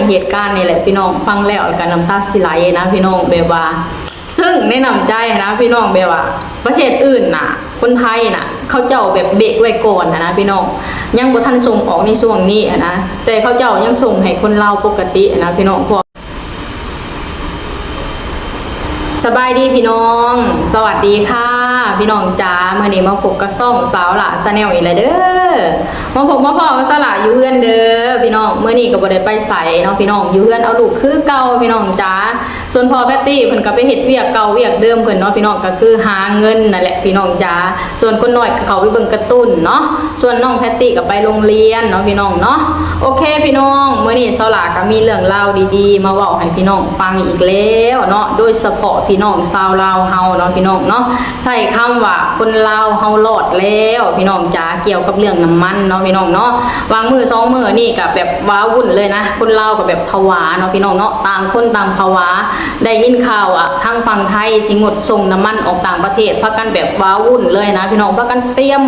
ເຫດການນີ້ແຫຼະພີ່ນ້ອງ ຟັງແລ້ວກໍນ້ຳຕາຊິໄຫຼນະພີ່ນ້ອງ ແບບວ່າ ຊຶ່ງໃນນ້ຳໃຈນະພີ່ນ້ອງ ແບບວ່າ ປະເທດອື່ນນະ ຄົນໄທນະ ເຂົາເຈົ້າແບບເບຣກໄວ້ກ່ອນນະພີ່ນ້ອງ ຍັງບໍ່ທັນສົ່ງອອກໃນຊ່ວງນີ້ນະ ແຕ່ເຂົາເຈົ້າຍັງສົ່ງໃຫ້ຄົນລາວປົກກະຕິນະພີ່ນ້ອງ ພວກ ສະບາຍດີພີ່ນ້ອງ ສະຫວັດດີຄ່ະພີ່ນ້ອງຈ໋າ ມື້ນີ້ມາພົບກັບຊ່ອງສາວຫຼ້າ Channel ອີກແລ້ວເດີ ມາພົບມາພໍ້ກັບສາວຫຼ້າຢູ່ເຮືອນເດີພີ່ນ້ອງ ມື້ນີ້ກໍບໍ່ໄດ້ໄປໃສເນາະພີ່ນ້ອງ ຢູ່ເຮືອນເອົາລູກຄືເກົ່າພີ່ນ້ອງຈ໋າ ສ່ວນພໍ່ແພັດຕີ້ເພິ່ນກໍໄປເຮັດວຽກເກົ່າວຽກເດີມເພິ່ນເນາະພີ່ນ້ອງ ກໍຄືຫາເງິນນັ້ນແຫຼະພີ່ນ້ອງຈ໋າ ສ່ວນຄົນນ້ອຍກໍເຂົ້າໄປເບິ່ງກາຕູນເນາະ ສ່ວນນ້ອງແພັດຕີ້ກໍໄປໂຮງຮຽນເນາະພີ່ນ້ອງເນາະ ໂອເຄພີ່ນ້ອງ ມື້ນີ້ສາວຫຼ້າກໍມີເລື່ອງລາວດີໆ ມາເວົ້າໃຫ້ພີ່ນ້ອງຟັງອີກແລ້ວເນາະ ໂດຍສະເພາະພີ່ນ້ອງຊາວລາວເຮົາເນາະພີ່ນ້ອງເນາະ ໃຊ້ຄຳວ່າຄົນລາວເຮົາລອດແລ້ວພີ່ນ້ອງຈ໋າ ກ່ຽວກັບເລື່ອງນ້ຳມັນເນາະພີ່ນ້ອງເນາະ ຫວ່າງມື້ສອງມື້ນີ້ກໍແບບວ້າວຸ້ນເລີຍນະ ຄົນລາວກໍແບບຜະວາເນາະພີ່ນ້ອງເນາະ ຕ່າງຄົນຕ່າງຜະວາ ໄດ້ຍິນຂ່າວວ່າທາງຝັ່ງໄທຊິງົດສົ່ງນ້ຳມັນອອກຕ່າງປະເທດ ພາກັນແບບວ້າວຸ້ນເລີຍນະພີ່ນ້ອງ ພາກັນຕຽມ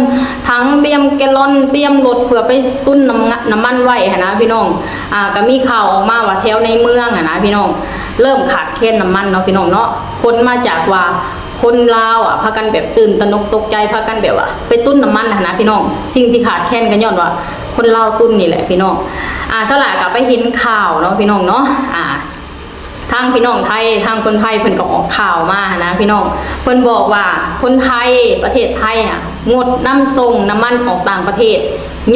ຖັງ ຕຽມແກລອນ ຕຽມລົດ ເພື່ອໄປຕຸນນ້ຳ ນ້ຳມັນໄວ້ຫັ້ນນະພີ່ນ້ອງ ອ່າ ກໍມີຂ່າວອອກມາວ່າແຖວໃນເມືອງຫັ້ນນະພີ່ນ້ອງ ເລີ່ມຂາດແຄນນ້ຳມັນເນາະພີ່ນ້ອງເນາະ ຜົນມາຈາກວ່າຄົນລາວອະ ພາກັນແບບຕື່ນຕະໜົກຕົກໃຈ ພາກັນແບບວ່າໄປຕຸນນ້ຳມັນຫັ້ນນະພີ່ນ້ອງ ສິ່ງທີ່ຂາດແຄນກໍຍ້ອນວ່າຄົນລາວຕຸນນີ້ແຫຼະພີ່ນ້ອງ ອ່າ ສາວຫຼ້າກໍໄປເຫັນຂ່າວເນາະພີ່ນ້ອງເນາະ ອ່າ ທາງພີ່ນ້ອງໄທ ທາງຄົນໄທເພິ່ນກໍອອກຂ່າວມາຫັ້ນນະພີ່ນ້ອງ ເພິ່ນບອກວ່າຄົນໄທ ປະເທດໄທນະ ງົດນຳສົ່ງນ້ຳມັນອອກຕ່າງປະເທດ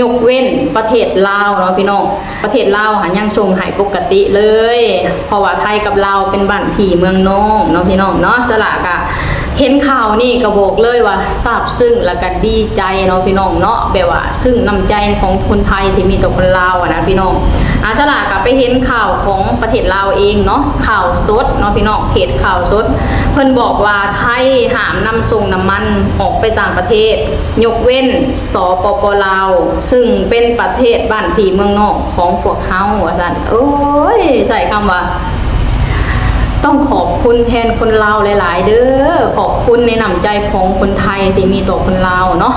ຍົກເວັ້ນປະເທດລາວເນາະພີ່ນ້ອງ ປະເທດລາວຫັ້ນຍັງສົ່ງໃຫ້ປົກກະຕິເລີຍ ເພາະວ່າໄທກັບລາວເປັນບ້ານພີ່ເມືອງນ້ອງເນາະພີ່ນ້ອງເນາະ ສາວຫຼ້າກະເຫັນຂ່າວນີ້ກໍບອກເລີຍວ່າຊາບຊຶ້ງ ແລ້ວກະດີໃຈເນາະພີ່ນ້ອງເນາະ ແບບວ່າຊຶ້ງນ້ຳໃຈຂອງຄົນໄທທີ່ມີຕໍ່ຄົນລາວຫັ້ນນະພີ່ນ້ອງ ອາ ສາວຫຼ້າກໍໄປເຫັນຂ່າວຂອງປະເທດລາວເອງເນາະ ຂ່າວສົດເນາະພີ່ນ້ອງ ເພຈຂ່າວສົດ ເພິ່ນບອກວ່າໄທຫ້າມນຳສົ່ງນ້ຳມັນອອກໄປຕ່າງປະເທດ ຍົກເວັ້ນ ສປປ ລາວ ຊຶ່ງເປັນປະເທດບ້ານພີ່ເມືອງນ້ອງຂອງພວກເຮົາ ວ່າຊັ້ນ ໂອ້ຍ ໃຊ້ຄຳວ່າ ຕ້ອງຂອບຄຸນແທນຄົນລາວຫຼາຍໆເດີ ຂອບຄຸນໃນນ້ຳໃຈຂອງຄົນໄທທີ່ມີຕໍ່ຄົນລາວເນາະ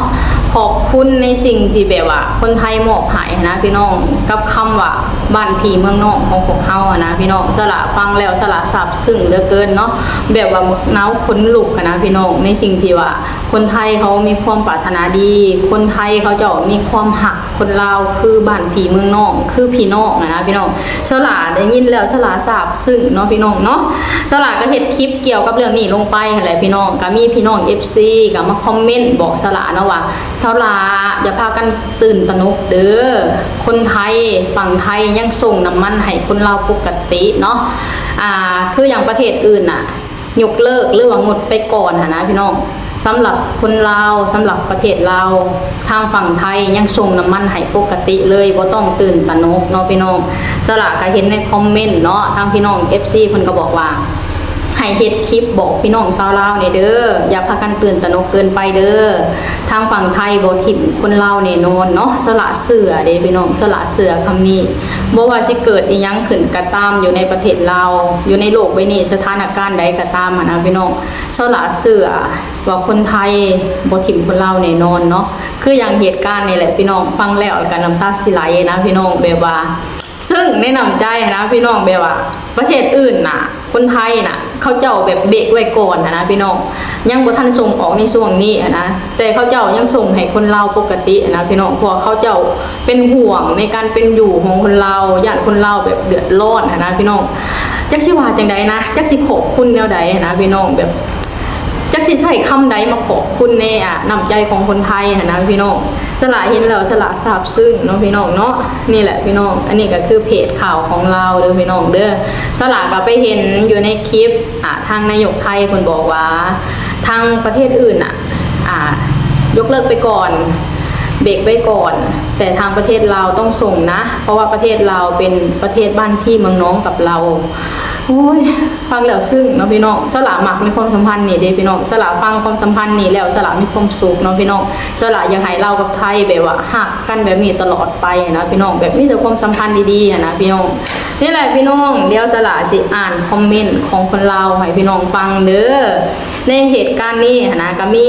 ຂອບຄຸນໃນສິ່ງທີ່ແບບວ່າຄົນໄທມອບໃຫ້ຫັ້ນນະພີ່ນ້ອງ ກັບຄຳວ່າບ້ານພີ່ເມືອງນ້ອງຂອງພວກເຮົາຫັ້ນນະພີ່ນ້ອງ ສາວຫຼ້າຟັງແລ້ວສາວຫຼ້າຊາບຊຶ້ງເຫຼືອເກີນເນາະ ແບບວ່າໜາວຂົນລຸກຫັ້ນນະພີ່ນ້ອງ ໃນສິ່ງທີ່ວ່າຄົນໄທເຂົາມີຄວາມປາດຖະໜາດີ ຄົນໄທເຂົາເຈົ້າມີຄວາມຮັກ ຄົນລາວຄືບ້ານພີ່ເມືອງນ້ອງ ຄືພີ່ນ້ອງຫັ້ນນະພີ່ນ້ອງ ສາວຫຼ້າໄດ້ຍິນແລ້ວສາວຫຼ້າຊາບຊຶ້ງເນາະພີ່ນ້ອງເນາະ ສາວຫຼ້າກໍເຮັດຄລິບກ່ຽວກັບເລື່ອງນີ້ລົງໄປຫັ້ນແຫຼະພີ່ນ້ອງ ກໍມີພີ່ນ້ອງເອັຟຊີກໍມາຄອມເມັນບອກສາວຫຼ້າເນາະວ່າ ສາວຫຼ້າຢ່າພາກັນຕື່ນຕະໜົກເດີ ຄົນໄທ ຝັ່ງໄທຍັງສົ່ງນ້ຳມັນໃຫ້ຄົນລາວປົກກະຕິເນາະ ອ່າ ຄືຢ່າງປະເທດອື່ນນະ ຍົກເລີກ ຫຼືວ່າງົດໄປກ່ອນຫັ້ນນະພີ່ນ້ອງ ສຳລັບຄົນລາວ ສຳລັບປະເທດລາວ ທາງຝັ່ງໄທຍັງສົ່ງນ້ຳມັນໃຫ້ປົກກະຕິເລີຍ ບໍ່ຕ້ອງຕື່ນຕະໜົກເນາະພີ່ນ້ອງ ສາວຫຼ້າກໍເຫັນໃນຄອມເມັນເນາະ ທາງພີ່ນ້ອງເອັຟຊີເພິ່ນກໍບອກວ່າ ໃຫ້ເຮັດຄລິບບອກພີ່ນ້ອງຊາວລາວແດ່ເດີ ຢ່າພາກັນຕື່ນຕະໜົກເກີນໄປເດີ ທາງຝັ່ງໄທບໍ່ຖິ້ມຄົນລາວແນ່ນອນເນາະ ສາວຫຼ້າເຊື່ອເດ້ພີ່ນ້ອງ ສາວຫຼ້າເຊື່ອຄຳນີ້ ບໍ່ວ່າຊິເກີດອີ່ຫຍັງຂຶ້ນກໍຕາມ ຢູ່ໃນປະເທດລາວ ຢູ່ໃນໂລກໃບນີ້ ສະຖານະການໃດກໍຕາມຫັ້ນນະພີ່ນ້ອງ ສາວຫຼ້າເຊື່ອວ່າຄົນໄທບໍ່ຖິ້ມຄົນລາວແນ່ນອນເນາະ ຄືຢ່າງເຫດການນີ້ແຫຼະພີ່ນ້ອງ ຟັງແລ້ວກໍນ້ຳຕາຊິໄຫຼນະພີ່ນ້ອງ ແບບວ່າ ຊຶ່ງໃນນ້ຳໃຈຫັ້ນນະພີ່ນ້ອງ ແບບວ່າປະເທດອື່ນນະ ຄົນໄທນະ ເຂົາເຈົ້າແບບເບຣກໄວ້ກ່ອນຫັ້ນນະພີ່ນ້ອງ ຍັງບໍ່ທັນສົ່ງອອກໃນຊ່ວງນີ້ຫັ້ນນະ ແຕ່ເຂົາເຈົ້າຍັງສົ່ງໃຫ້ຄົນລາວປົກກະຕິຫັ້ນນະພີ່ນ້ອງ ເພາະວ່າເຂົາເຈົ້າເປັນຫ່ວງໃນການເປັນຢູ່ຂອງຄົນລາວ ຢ້ານຄົນລາວແບບເດືອດຮ້ອນຫັ້ນນະພີ່ນ້ອງ ຈັກຊິວ່າຈັ່ງໃດນະ ຈັກຊິຂອບຄຸນແນວໃດຫັ້ນນະພີ່ນ້ອງ ແບບ ຈັກຊິໃຊ້ຄຳໃດມາຂອບຄຸນໃນ ອ່າ ນ້ຳໃຈຂອງຄົນໄທຫັ້ນນະພີ່ນ້ອງ ສາວຫຼ້າເຫັນແລ້ວສາວຫຼ້າຊາບຊຶ້ງເນາະພີ່ນ້ອງເນາະ ນີ້ແຫຼະພີ່ນ້ອງ ອັນນີ້ກໍຄືເພຈຂ່າວຂອງລາວເດີພີ່ນ້ອງເດີ ສາວຫຼ້າກໍໄປເຫັນຢູ່ໃນຄລິບ ອ່າ ທາງນາຍົກໄທເພິ່ນບອກວ່າ ທາງປະເທດອື່ນນະ ອ່າ ຍົກເລີກໄປກ່ອນ ເບຣກໄວ້ກ່ອນ ແຕ່ທາງປະເທດລາວຕ້ອງສົ່ງນະ ເພາະວ່າປະເທດລາວເປັນປະເທດບ້ານພີ່ເມືອງນ້ອງກັບລາວ ໂອ້ຍ ຟັງແລ້ວຊຶ້ງເນາະພີ່ນ້ອງ ສາວຫຼ້າມັກໃນຄວາມສຳພັນນີ້ເດ້ພີ່ນ້ອງ ສາວຫຼ້າຟັງຄວາມສຳພັນນີ້ແລ້ວ ສາວຫຼ້າມີຄວາມສຸກເນາະພີ່ນ້ອງ ສາວຫຼ້າຢາກໃຫ້ລາວກັບໄທແບບວ່າຮັກກັນແບບນີ້ຕະຫຼອດໄປຫັ້ນນະພີ່ນ້ອງ ແບບມີແຕ່ຄວາມສຳພັນດີໆຫັ້ນນະພີ່ນ້ອງ ນີ້ແຫຼະພີ່ນ້ອງ ດຽວສາວຫຼ້າຊິອ່ານຄອມເມັນຂອງຄົນລາວໃຫ້ພີ່ນ້ອງຟັງເດີ ໃນເຫດການນີ້ຫັ້ນນະ ກໍມີ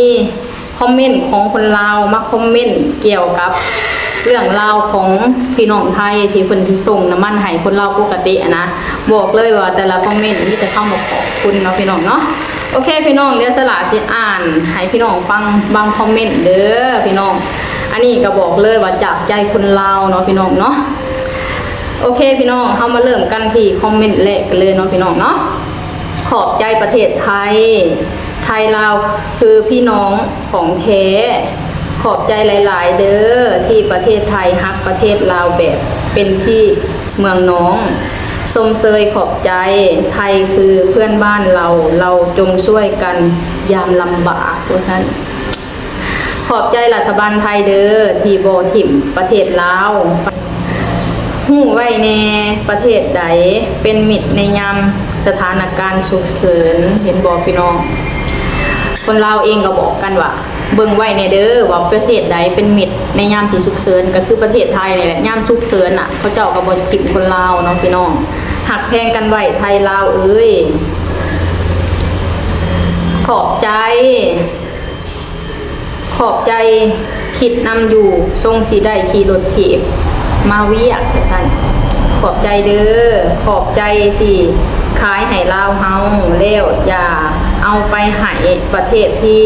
ຄອມເມັນຂອງຄົນລາວມາຄອມເມັນກ່ຽວກັບ ເລື່ອງລາວຂອງພີ່ນ້ອງໄທທີ່ເພິ່ນຊິສົ່ງນ້ຳມັນໃຫ້ຄົນລາວປົກກະຕິຫັ້ນນະ, ບອກເລີຍວ່າແຕ່ລະຄອມເມັນມີແຕ່ຄຳວ່າຂອບຄຸນເນາະພີ່ນ້ອງເນາະ. ໂອເຄພີ່ນ້ອງ, ດຽວສະຫຼາຊິອ່ານໃຫ້ພີ່ນ້ອງຟັງບາງຄອມເມັນເດີພີ່ນ້ອງ. ອັນນີ້ກໍບອກເລີຍວ່າຈາກໃຈຄົນລາວເນາະພີ່ນ້ອງເນາະ. ໂອເຄພີ່ນ້ອງ, ເຮົາມາເລີ່ມກັນທີ່ຄອມເມັນແລກກັນເລີຍເນາະພີ່ນ້ອງເນາະ. ຂອບໃຈປະເທດໄທ, ໄທລາວຄືພີ່ນ້ອງຂອງແທ້. ຂອບໃຈຫຼາຍໆເດີ ທີ່ປະເທດໄທຮັກປະເທດລາວແບບເປັນພີ່ເມືອງນ້ອງ. ຊົມເຊີຍຂອບໃຈ, ໄທຄືເພື່ອນບ້ານເຮົາ, ເຮົາຈົ່ງຊ່ວຍກັນຍາມລຳບາກ ວ່າຊັ້ນ. ຂອບໃຈລັດຖະບານໄທເດີ ທີ່ບໍ່ຖິ້ມປະເທດລາວ. ຮູ້ໄວ້ແນ່ ປະເທດໃດເປັນມິດໃນຍາມສະຖານະການສຸກເສີນ. ເຫັນບໍ່ພີ່ນ້ອງ? ຄົນລາວເອງກໍບອກກັນວ່າ ເບິ່ງໄວ້ແນ່ເດີ ວ່າປະເທດໃດເປັນມິດໃນຍາມທີ່ສຸກເສີນ ກໍຄືປະເທດໄທນີ້ແຫຼະ. ຍາມສຸກເສີນນະ ເຂົາເຈົ້າກໍບໍ່ຖິ້ມຄົນລາວເນາະພີ່ນ້ອງ. ຮັກແພງກັນໄວ້ໄທລາວເອີຍ. ຂອບໃຈ. ຂອບໃຈ ຄິດນຳຢູ່ ຊົງຊິໄດ້ຂີ່ລົດຖີບມາວຽກ ວ່າຊັ້ນ. ຂອບໃຈເດີ ຂອບໃຈທີ່ຂາຍໃຫ້ລາວເຮົາແລ້ວ ຢ່າເອົາໄປໃຫ້ປະເທດທີ່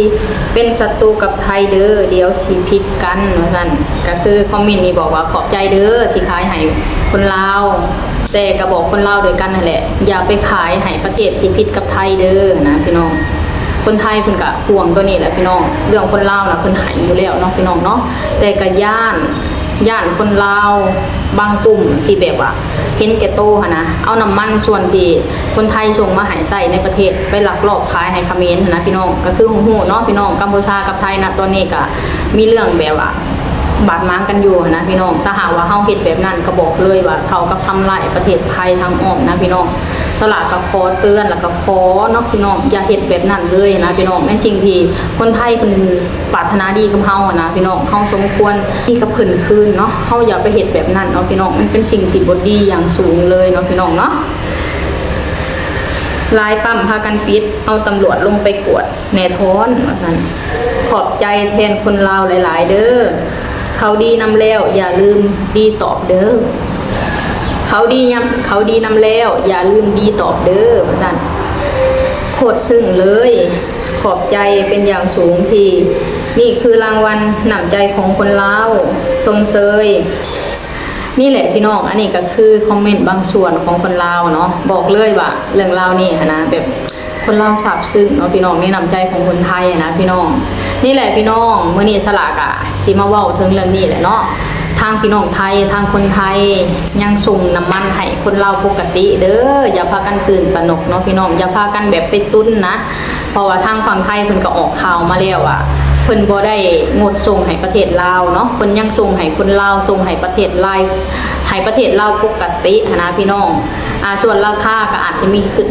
ເປັນສັດຕູກັບໄທເດີ ດຽວຊິຜິດກັນ ວ່າຊັ້ນ. ກໍຄືຄອມເມັນນີ້ບອກວ່າ ຂອບໃຈເດີທີ່ຂາຍໃຫ້ຄົນລາວ ແຕ່ກໍບອກຄົນລາວດ້ວຍກັນຫັ້ນແຫຼະ ຢ່າໄປຂາຍໃຫ້ປະເທດທີ່ຜິດກັບໄທເດີນະພີ່ນ້ອງ. ຄົນໄທເພິ່ນກະຫ່ວງຕົວນີ້ແຫຼະພີ່ນ້ອງ. ເລື່ອງຄົນລາວນະເພິ່ນໃຫ້ຢູ່ແລ້ວເນາະພີ່ນ້ອງເນາະ, ແຕ່ກະຢ້ານ ຢ້ານຄົນລາວບາງກຸ່ມທີ່ແບບວ່າເຫັນແກ່ໂຕຫັ້ນນະ ເອົານ້ຳມັນສ່ວນທີ່ຄົນໄທສົ່ງມາໃຫ້ໃຊ້ໃນປະເທດ ໄປລັກລອບຂາຍໃຫ້ຂະເໝນຫັ້ນນະພີ່ນ້ອງ. ກໍຄືຮູ້ໆເນາະພີ່ນ້ອງ ກຳປູຊາກັບໄທນະ ຕອນນີ້ກະມີເລື່ອງແບບວ່າ ບາດໝາງກັນຢູ່ຫັ້ນນະພີ່ນ້ອງ. ຖ້າຫາກວ່າເຮົາເຮັດແບບນັ້ນ ກໍບອກເລີຍວ່າເທົ່າກັບທຳລາຍປະເທດໄທທາງອ້ອມນະພີ່ນ້ອງ. ສະຫຼາກໍຂໍເຕືອນ ແລ້ວກໍຂໍເນາະພີ່ນ້ອງ ຢ່າເຮັດແບບນັ້ນເລີຍນະພີ່ນ້ອງ. ໃນສິ່ງທີ່ຄົນໄທເພິ່ນປາດຖະໜາດີກັບເຮົາຫັ້ນນະພີ່ນ້ອງ ເຮົາສົມຄວນດີກັບເພິ່ນຄືນເນາະ. ເຮົາຢ່າໄປເຮັດແບບນັ້ນເນາະພີ່ນ້ອງ ມັນເປັນສິ່ງທີ່ບໍ່ດີຢ່າງສູງເລີຍເນາະພີ່ນ້ອງເນາະ. ຫຼາຍປ້ຳພາກັນປິດ ເອົາຕຳຫຼວດລົງໄປກວດ ແນ່ທອນ ວ່າຊັ້ນ. ຂອບໃຈແທນຄົນລາວຫຼາຍໆເດີ. ເຂົາດີນຳແລ້ວ ຢ່າລືມດີຕອບເດີ. ເຂົາດີຍຳ ເຂົາດີນຳແລ້ວ ຢ່າລືມດີຕອບເດີ ວ່າຊັ້ນ. ໂຄດຊຶ້ງເລີຍ. ຂອບໃຈເປັນຢ່າງສູງທີ່ ນີ້ຄືລາງວັນນ້ຳໃຈຂອງຄົນລາວ. ຊົມເຊີຍ. ນີ້ແຫຼະພີ່ນ້ອງ ອັນນີ້ກໍຄືຄອມເມັນບາງສ່ວນຂອງຄົນລາວເນາະ. ບອກເລີຍວ່າເລື່ອງລາວນີ້ຫັ້ນນະ ແບບ ຄົນລາວຊາບຊຶ້ງເນາະພີ່ນ້ອງ ໃນນ້ຳໃຈຂອງຄົນໄທຫັ້ນນະພີ່ນ້ອງ. ນີ້ແຫຼະພີ່ນ້ອງ ມື້ນີ້ສະຫຼາກະຊິມາເວົ້າເຖິງເລື່ອງນີ້ແຫຼະເນາະ. ທາງພີ່ນ້ອງໄທ ທາງຄົນໄທຍັງສົ່ງນ້ຳມັນໃຫ້ຄົນລາວປົກກະຕິເດີ. ຢ່າພາກັນຕື່ນຕະໜົກເນາະພີ່ນ້ອງ ຢ່າພາກັນແບບໄປຕຸນນະ. ເພາະວ່າທາງຝັ່ງໄທເພິ່ນກໍອອກຂ່າວມາແລ້ວວ່າ ເພິ່ນບໍ່ໄດ້ງົດສົ່ງໃຫ້ປະເທດລາວເນາະ, ເພິ່ນຍັງສົ່ງໃຫ້ຄົນລາວ ສົ່ງໃຫ້ປະເທດລາຍ ໃຫ້ປະເທດລາວປົກກະຕິຫັ້ນນະພີ່ນ້ອງ. ອ່າ ສ່ວນລາຄາກໍອາດຊິມີຂຶ້ນ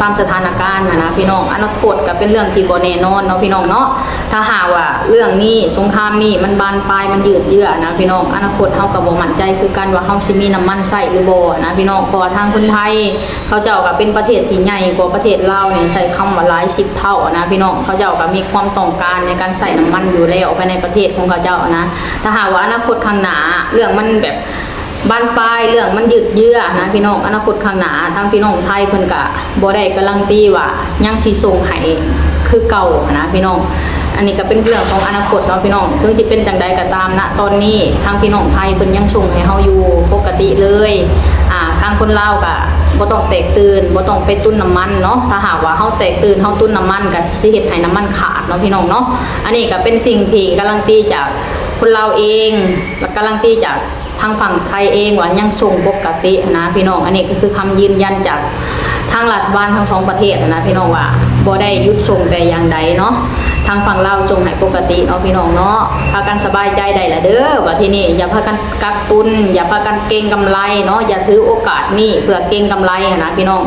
ຕາມສະຖານະການຫັ້ນນະພີ່ນ້ອງ. ອະນາຄົດກໍເປັນເລື່ອງທີ່ບໍ່ແນ່ນອນເນາະພີ່ນ້ອງເນາະ. ຖ້າຫາກວ່າເລື່ອງນີ້ ສົງຄາມນີ້ມັນບານປາຍ ມັນຍືດເຍື້ອນະພີ່ນ້ອງ, ອະນາຄົດເຮົາກໍບໍ່ໝັ້ນໃຈຄືກັນວ່າເຮົາຊິມີນ້ຳມັນໃຊ້ຫຼືບໍ່ນະພີ່ນ້ອງ. ເພາະວ່າທາງຄົນໄທເຂົາເຈົ້າກໍເປັນປະເທດທີ່ໃຫຍ່ກວ່າປະເທດລາວນີ້ ໃຊ້ຄຳວ່າຫຼາຍສິບເທົ່ານະພີ່ນ້ອງ. ເຂົາເຈົ້າກໍມີຄວາມຕ້ອງການໃນການໃຊ້ນ້ຳມັນຢູ່ແລ້ວ ພາຍໃນປະເທດຂອງເຂົາເຈົ້ານະ. ຖ້າຫາກວ່າອະນາຄົດຂ້າງໜ້າ ເລື່ອງມັນແບບ ບານປາຍ ເລື່ອງມັນຍືດເຍື້ອນະພີ່ນ້ອງ. ອະນາຄົດຂ້າງໜ້າ ທາງພີ່ນ້ອງໄທເພິ່ນກະບໍ່ໄດ້ກາຣັນຕີວ່າຍັງຊິສົ່ງໃຫ້ຄືເກົ່ານະພີ່ນ້ອງ. ອັນນີ້ກະເປັນເລື່ອງຂອງອະນາຄົດເນາະພີ່ນ້ອງ. ເຖິງຊິເປັນຈັ່ງໃດກະຕາມນະ ຕອນນີ້ທາງພີ່ນ້ອງໄທເພິ່ນຍັງສົ່ງໃຫ້ເຮົາຢູ່ປົກກະຕິເລີຍ. ອ່າ ທາງຄົນລາວກະບໍ່ຕ້ອງແຕກຕື່ນ ບໍ່ຕ້ອງໄປຕຸນນ້ຳມັນເນາະ. ຖ້າຫາກວ່າເຮົາແຕກຕື່ນ ເຮົາຕຸນນ້ຳມັນ ກະຊິເຮັດໃຫ້ນ້ຳມັນຂາດເນາະພີ່ນ້ອງເນາະ. ອັນນີ້ກະເປັນສິ່ງທີ່ກາຣັນຕີຈາກຄົນລາວເອງ ແລະ ກາຣັນຕີຈາກ ທາງຝັ່ງໄທເອງວ່າຍັງສົ່ງປົກກະຕິນະພີ່ນ້ອງ. ອັນນີ້ກໍຄືຄຳຢືນຢັນຈາກທາງລັດຖະບານທັງສອງປະເທດນະພີ່ນ້ອງ ວ່າບໍ່ໄດ້ຢຸດສົ່ງແຕ່ຢ່າງໃດເນາະ. ທາງຝັ່ງລາວສົ່ງໃຫ້ປົກກະຕິເນາະພີ່ນ້ອງເນາະ. ພາກັນສະບາຍໃຈໄດ້ລະເດີ. ບັດທີນີ້ຢ່າພາກັນກັກຕຸນ ຢ່າພາກັນເກັງກຳໄລເນາະ. ຢ່າຖືໂອກາດນີ້ເພື່ອເກັງກຳໄລນະພີ່ນ້ອງ.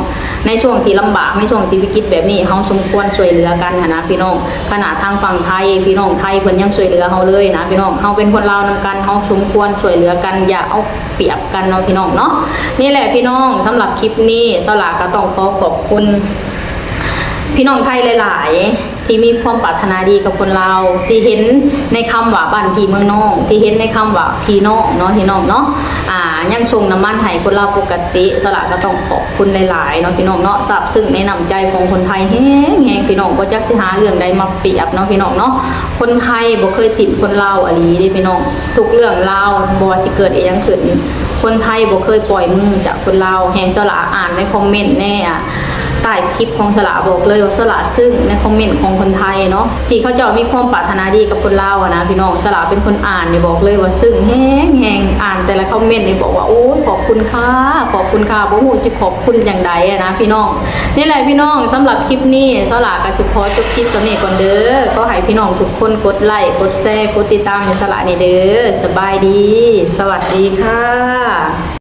ໃນຊ່ວງທີ່ລຳບາກ ໃນຊ່ວງທີ່ວິກິດແບບນີ້ ເຮົາສົມຄວນຊ່ວຍເຫຼືອກັນຫັ້ນນະພີ່ນ້ອງ. ຂະໜາດທາງຝັ່ງໄທ ພີ່ນ້ອງໄທເພິ່ນຍັງຊ່ວຍເຫຼືອເຮົາເລີຍນະພີ່ນ້ອງ. ເຮົາເປັນຄົນລາວນຳກັນ ເຮົາສົມຄວນຊ່ວຍເຫຼືອກັນ ຢ່າເອົາປຽບກັນເນາະພີ່ນ້ອງເນາະ. ນີ້ແຫຼະພີ່ນ້ອງ ສຳລັບຄລິບນີ້ ສາວຫຼ້າກໍຕ້ອງຂໍຂອບຄຸນ ພີ່ນ້ອງໄທຫຼາຍໆ ທີ່ມີຄວາມປາດຖະໜາດີກັບຄົນລາວ ທີ່ເຫັນໃນຄຳວ່າບ້ານພີ່ເມືອງນ້ອງ ທີ່ເຫັນໃນຄຳວ່າພີ່ນ້ອງເນາະ ພີ່ນ້ອງເນາະ ອ່າ ຍັງສົ່ງນ້ຳມັນໃຫ້ຄົນລາວປົກກະຕິ ສະຫຼາກໍຕ້ອງຂອບຄຸນຫຼາຍໆເນາະ ພີ່ນ້ອງເນາະ ຊາບຊຶ້ງໃນນ້ຳໃຈຂອງຄົນໄທແຮງໆ ພີ່ນ້ອງ ບໍ່ຈັກຊິຫາເລື່ອງໃດມາປຽບເນາະ ພີ່ນ້ອງເນາະ ຄົນໄທບໍ່ເຄີຍຖິ້ມຄົນລາວອີ່ຫຼີເດ້ ພີ່ນ້ອງ ທຸກເລື່ອງລາວ ບໍ່ວ່າຊິເກີດອີ່ຫຍັງຂຶ້ນ ຄົນໄທບໍ່ເຄີຍປ່ອຍມືຈາກຄົນລາວ ແຮງສະຫຼາອ່ານໃນຄອມເມັນໃນ ອ່າ ໃຕ້ຄລິບຂອງສະຫຼາ ບອກເລີຍວ່າສະຫຼາຊຶ້ງໃນຄອມເມັນຂອງຄົນໄທເນາະ ທີ່ເຂົາເຈົ້າມີຄວາມປາດຖະໜາດີກັບຄົນລາວຫັ້ນນະ ພີ່ນ້ອງ ສະຫຼາເປັນຄົນອ່ານນີ້ ບອກເລີຍວ່າຊຶ້ງແຮງໆ ອ່ານແຕ່ລະຄອມເມັນນີ້ ບອກວ່າ ໂອ້ຍ ຂອບຄຸນຄ່າ ຂອບຄຸນຄ່າ ບໍ່ຮູ້ຊິຂອບຄຸນຈັ່ງໃດຫັ້ນນະ ພີ່ນ້ອງ ນີ້ແຫຼະ ພີ່ນ້ອງ ສຳລັບຄລິບນີ້ ສະຫຼາກໍຊິຂໍຈົບຄລິບສ່ຳນີ້ກ່ອນເດີ ຂໍໃຫ້ພີ່ນ້ອງທຸກຄົນກົດໄລ້ ກົດແຊ ກົດຕິດຕາມໃຫ້ສະຫຼາແດ່ເດີ ສະບາຍດີ ສະຫວັດດີຄ່ະ.